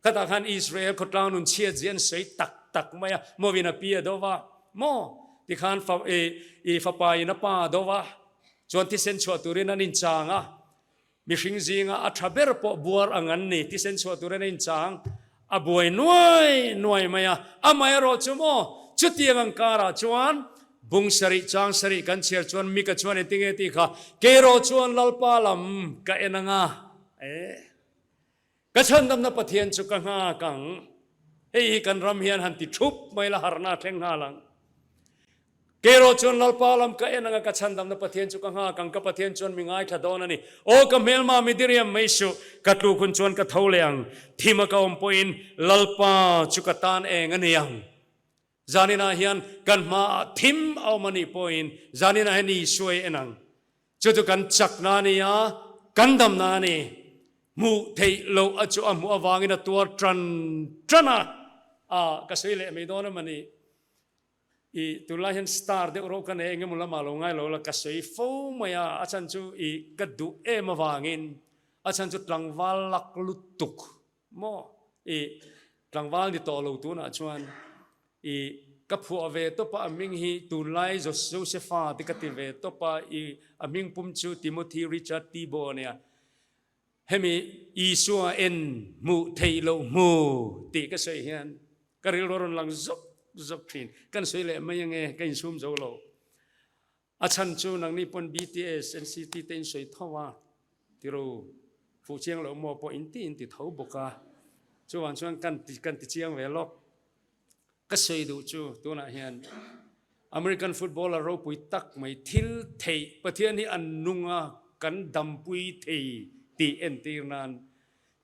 A: Khatah khan Israel khawtlang nun chhiat zia an sawi tak tak mai a, mawin a pi a do va, maw? Tikhan fa, i, i fapa in a pa a do va, chuan thisen chhuah turin an inchang a, mihring zinga a tha ber pawh buar ang an ni, thisen chhuah turin a inchang, a buai nuai nuai mai a, amaherawh chu maw, chutiang ang karah chuan bung sarih chang sarih kan chhiar chuan Mika chuan engtinge tih kha, Keiraw chuan Lalpa lam ka en ang a, eh. Ka chhandamna Pathian chu ka nghak ang. Hei hi kan ram hian han ti thup mai la harna a thleng nghal ang. Kei erawh chuan Lalpa lam ka en anga ka chhandamna Pathian chu ka nghak ang, ka Pathian chuan mi ngaithla dawn a ni. Aw ka hmelma mi diriam mai suh, ka tluk hun chuan ka tho leh ang, thima ka awm pawhin Lalpa chu ka tan eng a ni ang. Zaninah hian kan hmaah thim a awm a nih pawhin zaninah hian Isua i en ang. Chu chu kan chakna a ni a, kan damna a ni. Hmuh theih loh a chu a hmuh avangin a tuar tan tan a, a ka sawi leh mai dawn em a ni. I tunlai hian star deuh rawh ka nei eng emaw lamah lo ngai lo la ka sawi fo mai a, a chhan chu i ka duh em avangin a chhan chu tlangval lak lutuk Maw? I tlangval ni tawh lo tunah chuan i ka phuah ve tawp a, a hming hi tunlai Josepha te ka ti ve tawp a, i a hming pum chu Timothy Richard Tebow a nia. Hemi Isua en hmuh theih loh hmu tih ka sawi hian ka rilru a rawn lang zawk zawk thin. Kan sawi leh mai ange, ka insum zo lo. A chhan chu nangni pawn BTS, NCT te in sawi tho a, tiru fuh chiang loh maw pawh in ti in ti tho bawk a, chuvang chuan kan ti kan ti chiang ve lawk. Ka sawi duh chu tunah hian American footballer ropui tak mai thil theih Pathian hi an nung a, kan dampui thei tih entir nan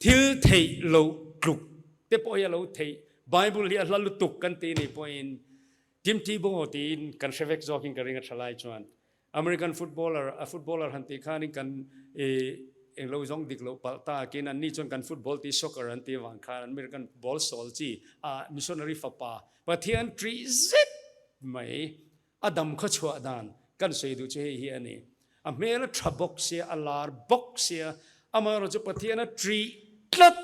A: thil theih loh tluk te pawh hi a lo theih, Bible hi a hla lutuk kan ti nih pawhin Tim Tebow tiin kan hre vek zawkin ka ring a tha lai chuan American footballer a footballer han tih khanin kan i englo zawng dik loh palh takin anni chuan kan football tih soccer an tih avang khan American ball sawl chi a missionary fapa Pathian ṭih zet mai a dam khaw chhuah dan kan sawi duh chu hei hi a ni. A hmel a ṭha bawk sia, a lar bawk sia, amaherawhchu Pathian a ṭih tlat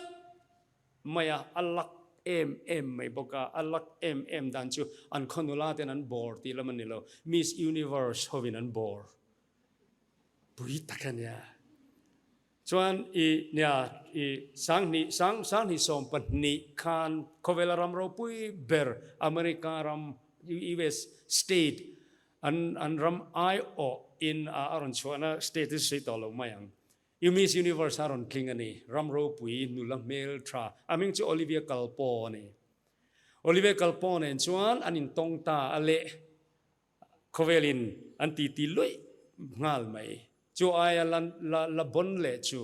A: mai a, a lak em em mai bawk a, a lak em em dan chu an khaw nula ten an bawr tih lam a ni lo, Miss Universe hovin an bawr pui tak a nia. Chuan i nia i sanghnih sang sanghnih 12 khan khawvela ram ropui ber America ram US state an an ram aiawh in a a rawn chhuahna state hi sawi tawh lo mai ang. I Miss Universe a rawn tling a ni. Ram ropui nula hmel tha, a hming chu Olivia Culpo a ni. Olivia Culpo nen chuan an intawng ta a leh khawvelin an titi luih nghal mai. Chu aia la la la bon leh chu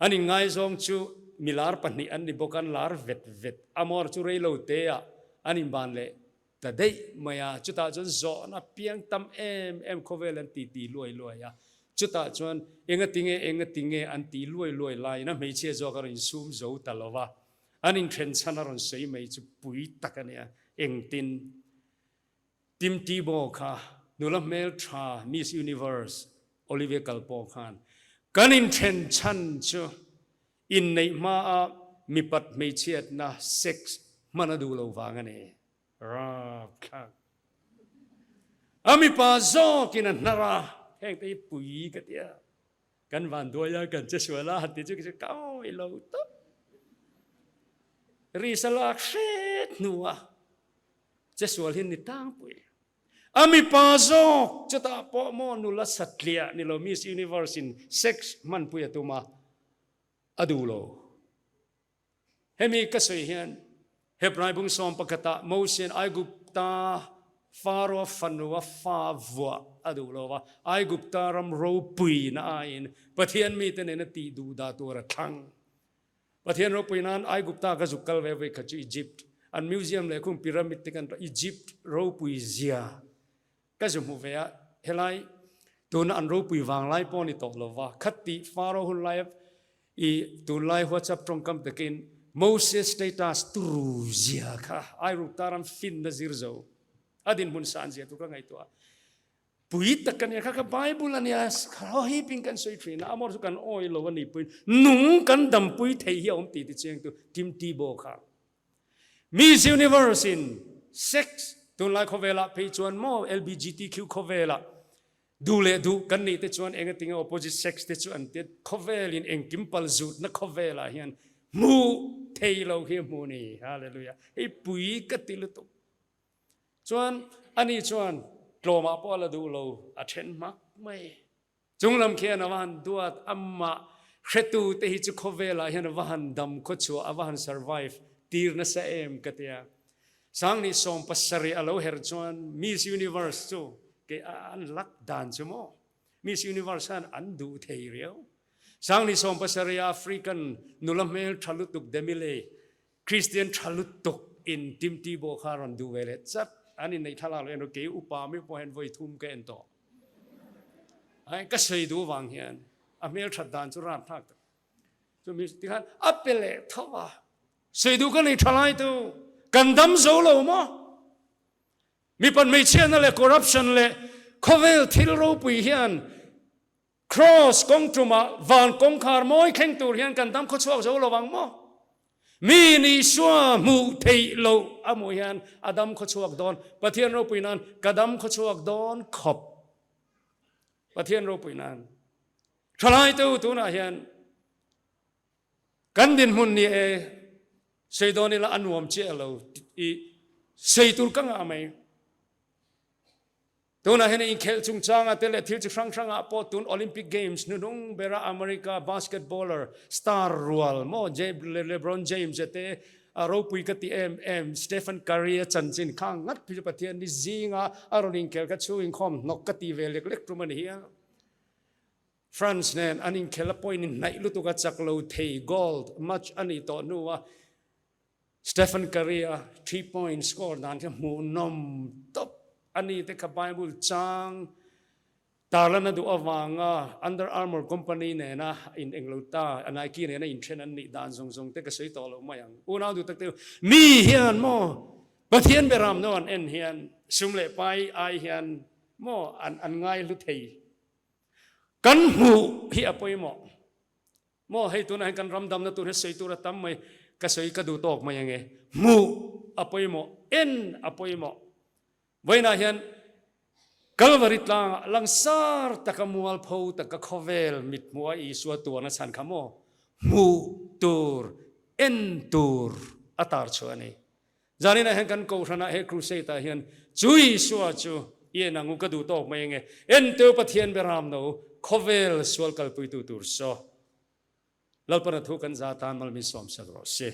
A: an inngaizawng chu milar pahnih an ni bawk a, an lar vet vet. Amor chu reilo teah an inban leh Ta daih mai a, chutah chuan zawhna piang tam em em khawvel an ti ti luai luai a, chutah chuan enga tinge enga tinge an ti luai luai laiin a hmeichhia zawk a rawn insum zo ta lo va, an inthen chhan a rawn sawi mai chu pui tak a nia, engtin Tim Tebow kha nula hmel tha Miss Universe Olivia Culpo khan kan inthen chhan chu inneih hmaa mipat hmeichhiatna sex hman a duh lo vang a ni. Rapthlak. A mipa zawkin a hnar a, heng te hi pui ka ti a, kan van duai a, kan che sual a, han ti chu ka awih lo tawp. Risa lak hret hnua che sual hi ni tlangpui. A mipa zawk chutah pawh maw nula satliah ni lo Miss Universe in sex hmanpui a tum a, a duh lo. Hemi ka sawi hian Hebrai bung sawm pakhatah Mosian Aigupta Pharaoh fanua fa vuah a duh lo va, Aigupta ram ropuina aiin Pathian mite nena tih duh dah tur a thlang. Pathian ropui nan Aigupta ka zuk kal ve vawi khat chu Egypt an museum leh khung pyramid te kan Egypt ropui zia Ka zu hmu ve a, helai tuna an ropui vanglai pawh a ni tawh lo va, khat tih Pharaoh hun laia i tunlai WhatsApp tawngkam takin Moses status turu zia kha Airukta ram finna zir zo a dinhmun san zia tur ka ngaihtuah a. Pui tak ka nia kha kha Bible a nia, kha hipin kan sawi thin a, amawr chu kan awi lo a ni puiin nung kan dampui thei hi a awm tih tichiangtu Tim Tebow kha. Miss Universe in sex tunlai khawvelah phei chuan maw LBGTQ khawvelah duh leh duh kan nih te chuan engatinge opposite sex te chu an tia khawvel in engkim pal zutna khawvelah hian hmuh thei lo hi a hmu ni hallelujah hei pui ka ti lutuk chuan ani chuan tlawmah pawh a la duh lo a then hmak mai. Chunglam khian a va han duat, amah hretute hi chu khawvelah hian a va han dam khawchhuah, a va han survive tir nasa em ka ti a. 27 a lo her chuan Miss Universe chu kei an lak dan chu maw? Miss Universe khan an duh thei riau. 27 a African nula hmel tha lutuk Demile Kristian tha lutuk in Tim Tebow kha rawn duh ve leh chat. An inneih thlalak lo en ru kei upa meuh pawh hian vawi thum ka en tawh. Ai ka sawi duh vang hian a hmel that dan chu rapthlak tak. Chu mi tikhan a pe leh tho a. Sawi duh ka nei tha lai tu kan dam zo lo maw? Mipat hmeichhiatna leh corruption leh khawvel thil ropui hian Kraws kawng tumah van kawngkhar mawi thleng tur hian kan dam khawchhuak zo lo ang maw? Mi Isua hmuh theih loh a hmuh hian a dam khawchhuak dawn. Pathian ropui nan ka dam khawchhuak dawn khawp. Pathian ropui nan. Thalai te u tunah hian kan dinhmun ni e sei dawn ila a nuam chiah lo i sei tur ka ngah mai. Tunah hian inkhelh chungchanga te leh thil chi hrang hrangah pawh tun Olympic Games hnuhnung bera America basketballer star rual maw LeBron James te a ropui ka ti em em Stephen Curry a chanchin kha ngat phei chu Pathian ni zinga a rawn inkhel kha chhung inkhawm hnawk ka ti ve lek lek tum a ni hial. France nen an inkhel a point hnaih lutuk a chak lo thei gold match a nih tawh hnua Stephen Curry-a 3 point score dan khi hmuhnawm tawp a ni te kha Bible chang tarlan a duh avanga Under Armour company nena in englo ta Nike nena inthen an nih dan zawng zawng te ka sawi tawh lo mai ang. Unau duh tak te mi hian maw Pathian beram no an en hian sum leh pai ai hian maw an an ngai hlu thei. Kan hmuh hi a pawimawh. Maw hei tunah hian kan ram damna tur hi sawi tur a tam mai, ka sawi ka duh tawk mai ange. Hmuh a pawimawh, en a pawimawh. Vawiinah hian Kalvari tlangah langsar taka mualpho taka khawvel mithmuha Isua tuarna chhan kha maw hmuh tur, en tur a tar chhuah a ni. Zaninah hian kan kohhranah he crusade ah hian chu Isua chu i en ang u ka duh tawk mai ange. Enteu Pathian beram no khawvel sual kalpuitu tur saw. Lalpana thu kan za tan malmin sawmsak rawh se.